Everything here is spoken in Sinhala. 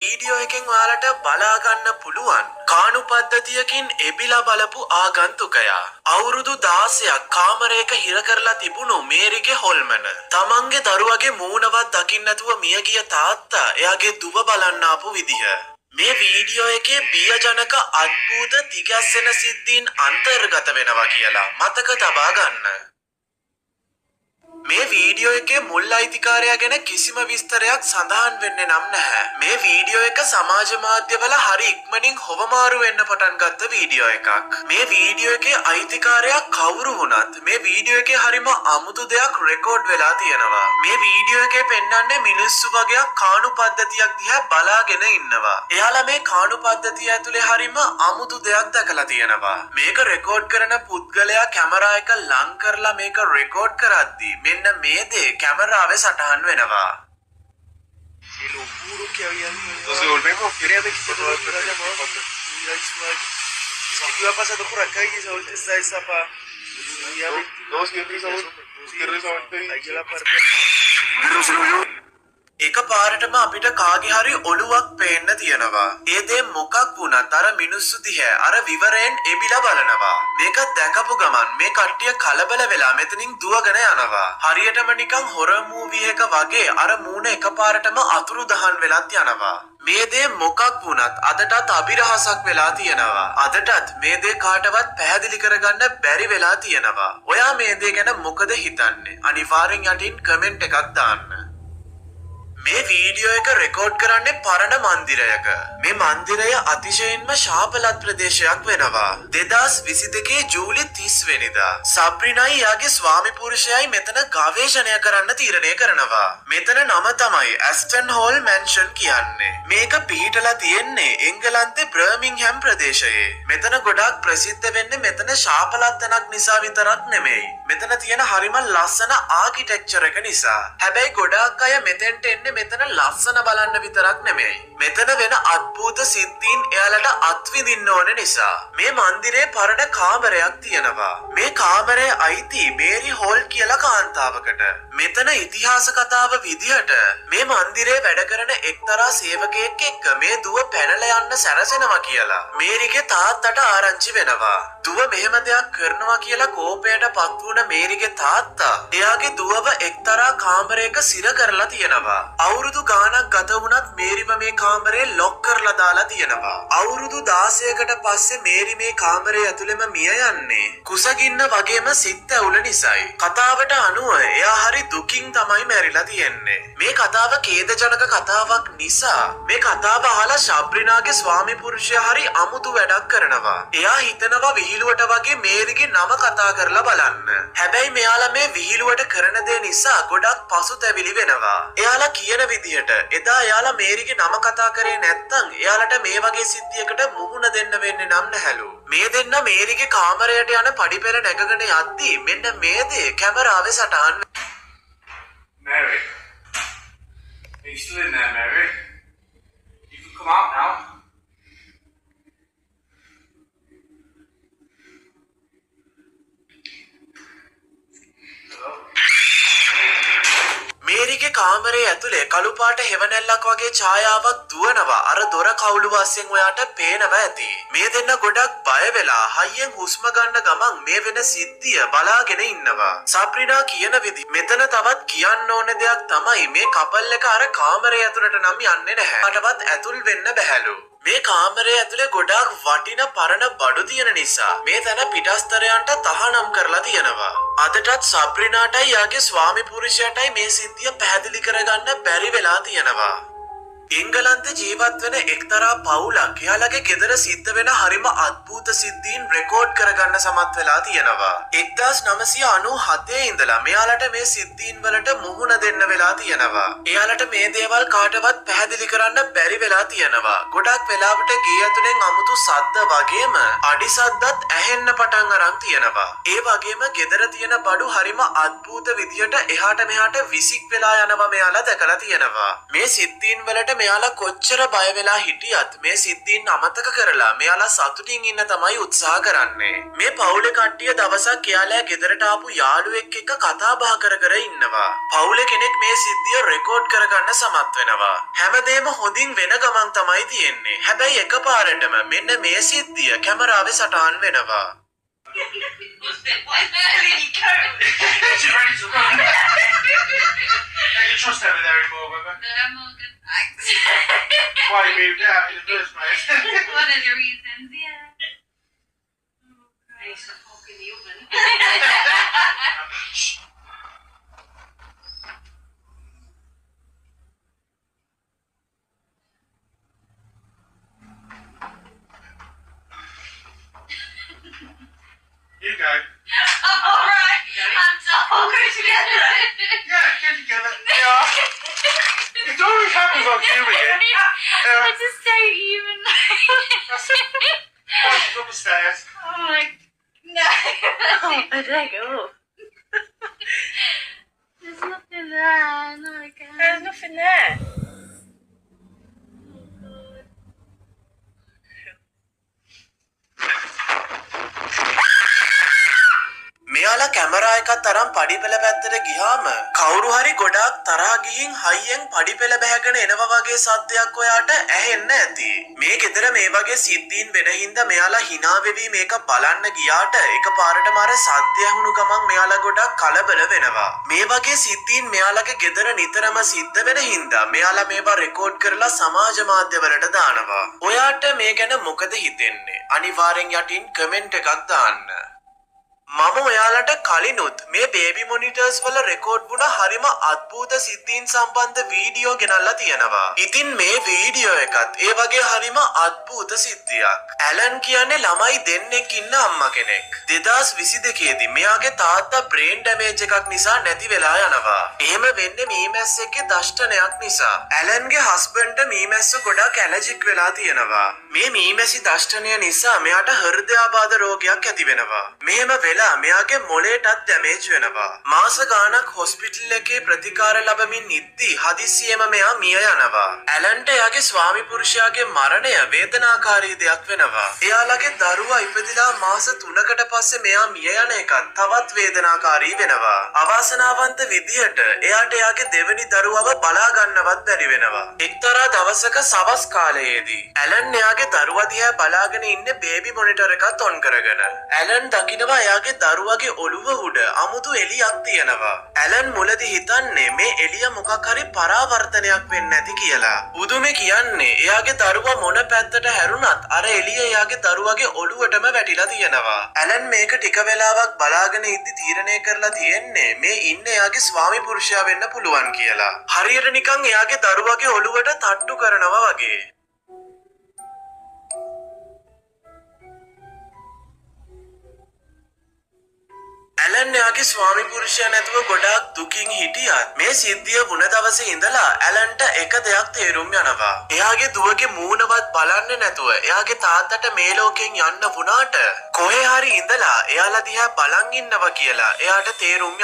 වීඩියෝ එකෙන් ඔයාලට බලා ගන්න පුළුවන් කාණු පද්ධතියකින් එබිලා බලපු ආගන්තුකයා. අවුරුදු 16ක් කාමරයක හිර කරලා තිබුණු මේරිගේ හොල්මන. තමන්ගේ දරුවගේ මූණවත් දකින්න නැතුව මියගිය තාත්තා එයාගේ දුව බලන්න ආපු විදිහ. මේ වීඩියෝ එකේ බියජනක අద్භූත තිගැස්සෙන සිද්ධීන් අන්තර්ගත වෙනවා කියලා මතක තබා ගන්න. මේ වීඩියෝ එකේ මුල් අයිතිකාරයා ගැන කිසිම විස්තරයක් සඳහන් වෙන්නේ නම් නැහැ. මේ වීඩියෝ එක සමාජ මාධ්‍යවල හරි ඉක්මනින් හොවමාරු වෙන්න පටන් ගත්ත වීඩියෝ එකක්. මේ වීඩියෝ එකේ අයිතිකාරයා කවුරු වුණත් මේ වීඩියෝ එකේ හරිම අමුතු දෙයක් රෙකෝඩ් වෙලා තියෙනවා. මේ වීඩියෝ එකේ පෙන්වන්නේ මිනිස්සු වගේක් කාණු පද්ධතියක් දිහා බලාගෙන ඉන්නවා. එයාලා මේ කාණු පද්ධතිය ඇතුලේ හරිම අමුතු දෙයක් දැකලා තියෙනවා. මේක රෙකෝඩ් කරන පුද්ගලයා කැමරා එක ලං කරලා මේක රෙකෝඩ් කරද්දී මෙන්න මේ දේ කැමරාවේ සටහන් වෙනවා. Te lo juro que había alguien. Nos devolvemos. Créame que yo no lo hubiera llamado. Hubiera visto algo. Es que yo iba pasando por acá y esa vuelta está destapada. Había No, cierre esa vuelta. Cierre esa vuelta y- Ahí ya la parte. එක පාරටම අපිට කාගේ හරි ඔළුවක් පේන්න තියෙනවා. ඒ දේ මොකක් වුණත් අර මිනිස්සු දිහා අර විවරයෙන් එබිලා බලනවා. මේක දැකපු ගමන් මේ කට්ටිය කලබල වෙලා මෙතනින් දුවගෙන යනවා. හරියටම නිකන් හොරර් මූවි එක වගේ අර මූණ එකපාරටම අතුරුදහන් වෙලත් යනවා. මේ දේ මොකක් වුණත් අදටත් අභිරහසක් වෙලා තියෙනවා. අදටත් මේ දේ කාටවත් පැහැදිලි කරගන්න බැරි වෙලා තියෙනවා. ඔයා මේ දේ ගැන මොකද හිතන්නේ? අනිවාර්යෙන් යටින් කමෙන්ට් එකක් දාන්න. මේ වීඩියෝ එක රෙකෝඩ් කරන්නේ පරණ මන්දිරයක. මේ මන්දිරය අතිශයින්ම ශාපලත් ප්‍රදේශයක් වෙනවා. 2022 ජූලි 30 වෙනිදා සබ්‍රිනයි එයාගේ ස්වාමි පුරුෂයයි මෙතන ගවේෂණය කරන්න තීරණය කරනවා. මෙතන නම තමයි ඇස්ටන් හෝල් මැන්ෂන් කියන්නේ. මේක පිහිටලා තියෙන්නේ එංගලන්තේ බර්මින්ග්හැම් ප්‍රදේශයේ. මෙතන ගොඩාක් ප්‍රසිද්ධ වෙන්නේ මෙතන ශාපලත් තැනක් නිසා විතරක් නෙමෙයි. මෙතන තියෙන හරිම ලස්සන ආකිටෙක්චර් එක නිසා. හැබැයි ගොඩාක් අය මෙතෙන්ට එන්නේ මෙතන ලස්සන බලන්න විතරක් නෙමෙයි. මෙතන වෙන අద్භූත සිද්ධීන් එයාලට අත්විඳින්න ඕන නිසා. මේ මන්දිරේ පරණ කාමරයක් තියෙනවා. මේ කාමරය අයිති මේරි හෝල් කියලා කාන්තාවකට. මෙතන ඉතිහාස කතාව විදිහට මේ මන්දිරේ වැඩ කරන එක්තරා සේවකයෙක් එක්ක මේ දුව පැනලා යන්න සැරසෙනවා කියලා මේරිගේ තාත්තට ආරංචි වෙනවා. දුව මෙහෙම දෙයක් කරනවා කියලා කෝපයට පත් වුණ මේරිගේ තාත්තා එයාගේ දුවව එක්තරා කාමරයක සිර කරලා තියෙනවා. අවුරුදු ගාණක් ගත වුණත් මේරිව මේ කාමරේ ලොක් කරලා දාලා තියෙනවා. අවුරුදු 16කට පස්සේ මේරි මේ කාමරේ ඇතුළෙම මිය යන්නේ කුසගින්න වගේම සිත් ඇවුල නිසායි. කතාවට අනුව එයා හරි දුකින් තමයි මැරිලා තියෙන්නේ. මේ කතාව ඛේදජනක කතාවක් නිසා මේ කතාව අහලා ශබ්රිනාගේ ස්වාමි පුරුෂයා හරි අමුතු වැඩක් කරනවා. එයා හිතනවා විහිළුවට වගේ මේරිගේ නම කතා කරලා බලන්න. හැබැයි මෙයාලා මේ විහිළුවට කරන දේ නිසා ගොඩක් පසුතැවිලි වෙනවා. එයාලා කියන විදිහට එදා එයාලා මේරිගේ නම කතා කරේ නැත්තම් එයාලට මේ වගේ සිද්ධියකට මුහුණ දෙන්න වෙන්නේ නම් නැහැලු. මේ දෙන්න මේරිගේ කාමරයට යන පඩිපෙළ නැගගෙන යද්දී මෙන්න මේ දේ කැමරාවේ සටහන් Mary. Are you still in there, Mary? You can come out now. Hello? මේරිගේ කාමරේ ඇතුලේ කළු පාට හෙවණැල්ලක් වගේ ඡායාවක් දුවනවා. අර දොර කවුළු අස්සෙන් ඔයාට පේනවා ඇති. මේ දෙන්න ගොඩක් බය වෙලා හයියෙන් හුස්ම ගන්න ගමන් මේ වෙන සිද්ධිය බලාගෙන ඉන්නවා. සබ්‍රිනා කියන විදි මෙතන තවත් කියන්න ඕන දෙයක් තමයි මේ කපල් එක අර කාමරේ ඇතුලට නම් යන්නේ නැහැ. කාටවත් ඇතුල් වෙන්න බැහැලු. මේ කාමරේ ඇතුලේ ගොඩාක් වටින පරණ බඩු තියෙන නිසා මේ තැන පිටස්තරයන්ට තහනම් කරලා තියෙනවා. අදටත් සබ්‍රිනාටයි යාගේ ස්වාමි පුරුෂයාටයි මේ සිද්ධිය පැහැදිලි කරගන්න බැරි වෙලා තියෙනවා. එංගලන්තේ ජීවත් වෙන එක්තරා පවුලක් එයාලගේ ගෙදර සිද්ධ වෙන හරිම අద్භූත සිද්ධීන් රෙකෝඩ් කරගන්න සමත් වෙලා තියෙනවා. 1997 ඉඳලා මෙයාලට මේ සිද්ධීන් වලට මුහුණ දෙන්න වෙලා තියෙනවා. එයාලට මේ දේවල් කාටවත් පැහැදිලි කරන්න බැරි වෙලා තියෙනවා. ගොඩක් වෙලාවට ගේ ඇතුලෙන් අමුතු සද්ද වගේම අඩි සද්දත් ඇහෙන්න පටන් අරන් තියෙනවා. ඒ වගේම ගෙදර තියෙන බඩු හරිම අద్භූත විදිහට එහාට මෙහාට විසික් වෙලා යනවා මෙයාලා දැකලා තියෙනවා. මේ සිද්ධීන් වලට මෙයාලා කොච්චර බය වෙලා හිටියත් මේ සිද්ධීන් අමතක කරලා මෙයාලා සතුටින් ඉන්න තමයි උත්සාහ කරන්නේ. මේ පවුලේ කට්ටිය දවසක් එයාලා ගෙදරට ආපු යාළුවෙක් එක්ක කතා බහ කර කර ඉන්නවා. පවුලේ කෙනෙක් මේ සිද්ධිය රෙකෝඩ් කරගන්න සමත් වෙනවා. හැමදේම හොඳින් වෙන ගමන් තමයි තියෙන්නේ. හැබැයි එකපාරටම මෙන්න මේ සිද්ධිය කැමරාවේ සටහන් වෙනවා. She's ready to run. Don't you trust over there anymore, Webber? No, I'm all good, thanks. Why you moved out in the first place? One of the reasons, yeah. Oh, I used to poke in the oven. Shh. You go. All right, I'm We'll go together. Yeah, get together. Yeah. It always happens on doing it. I just don't even know. That's it. Pass up the stairs. Oh my, no. Oh, I don't go. There's nothing there. No, I can't. There's nothing there. Oh God. මෙයාලා කැමරා එකත් අරන් පඩිපෙළ පැත්තට ගියාම කවුරු හරි ගොඩාක් තරහා ගිහින් හයියෙන් පඩිපෙළ බැහැගෙන එනවා වගේ සද්දයක් ඔයාට ඇහෙන්න ඇති. මේ ගෙදර මේ වගේ සිද්ධීන් වෙන හින්දා මෙයාලා හිනා වෙවි මේක බලන්න ගියාට එකපාරටම අර සද්ද ඇහුණු ගමන් මෙයාලා ගොඩක් කලබල වෙනවා. මේ වගේ සිද්ධීන් මෙයාලගේ ගෙදර නිතරම සිද්ධ වෙන හින්දා මෙයාලා මේවා රෙකෝඩ් කරලා සමාජ මාධ්‍යවලට දානවා. ඔයාට මේ ගැන මොකද හිතෙන්නේ? අනිවාර්යෙන් යටින් කමෙන්ට් එකක් දාන්න. මම ඔයාලට කලිනුත් මේ බේබි මොනිටර්ස් වල රෙකෝඩ් වුණ හරිම අద్භූත සිද්ධීන් සම්බන්ධ වීඩියෝ ගෙනල්ලා තියෙනවා. ඉතින් මේ වීඩියෝ එකත් ඒ වගේ හරිම අద్භූත සිද්ධියක්. ඇලන් කියන්නේ ළමයි දෙන්නෙක් ඉන්න අම්මා කෙනෙක්. 2022 දී මෙයාගේ තාත්තා බ්‍රේන් ඩැමේජ් එකක් නිසා නැති වෙලා යනවා. එහෙම වෙන්නේ මීමැස්සෙක්ගේ දෂ්ටනයක් නිසා. ඇලන්ගේ හස්බන්ඩ්ට මීමැස්සු ගොඩක් ඇලර්ජික් වෙලා තියෙනවා. මේ මීමැසි දෂ්ටනය නිසා මෙයාට හෘදයාබාධ රෝගයක් ඇති වෙනවා. මෙහෙම වෙලා මෙයාගේ මොලේටත් ඩැමේජ් වෙනවා. මාස ගාණක් හොස්පිටල් එකේ ප්‍රතිකාර ලබමින් ඉද්දී හදිස්සියෙම මෙයා මිය යනවා. ඇලන්ට එයාගේ ස්වාමි පුරුෂයාගේ මරණය වේදනාකාරී දෙයක් වෙනවා. එයාලගේ දරුවා ඉපදිලා මාස 3කට පස්සේ මෙයා මිය යන එකත් තවත් වේදනාකාරී වෙනවා. අවාසනාවන්ත විදියට එයාට එයාගේ දෙවෙනි දරුවව බලා ගන්නවත් බැරි වෙනවා. එක්තරා දවසක සවස් කාලයේදී ඇලන් එයාගේ දරුවා දිහා බලාගෙන ඉන්නේ බේබි මොනිටර් එකත් ඔන් කරගෙන. ඇලන් දකිනවා එයාගේ දරුවගේ ඔළුව උඩ අමුතු එළියක් තියෙනවා. ඇලන් මුලදී හිතන්නේ මේ එළිය මොකක් හරි පරාවර්තනයක් වෙන්න ඇති කියලා. පුදුමේ කියන්නේ එයාගේ දරුවා මොන පැත්තට හැරුණත් අර එළිය එයාගේ දරුවගේ ඔළුවටම වැටිලා තියෙනවා. ඇලන් මේක ටික වෙලාවක් බලාගෙන ඉද්දි තීරණය කරලා තියෙන්නේ මේ ඉන්නේ එයාගේ ස්වාමි පුරුෂයා වෙන්න පුළුවන් කියලා. හරියට නිකන් එයාගේ දරුවගේ ඔළුවට තට්ටු කරනවා වගේ. ඇලන් එයාගේ ස්වාමි පුරුෂයා නැතුව ගොඩාක් දුකින් හිටියත් මේ සිද්ධිය වුණ දවසේ ඉඳලා ඇලන්ට එක දෙයක් තේරුම් යනවා. එයාගේ දුවගේ මූණවත් බලන්නේ නැතුව එයාගේ තාත්තට මේ ලෝකෙන් යන්න වුණාට කොහේ හරි ඉඳලා එයාලා දිහා බලන් ඉන්නවා කියලා එයාට තේරුම් යනවා.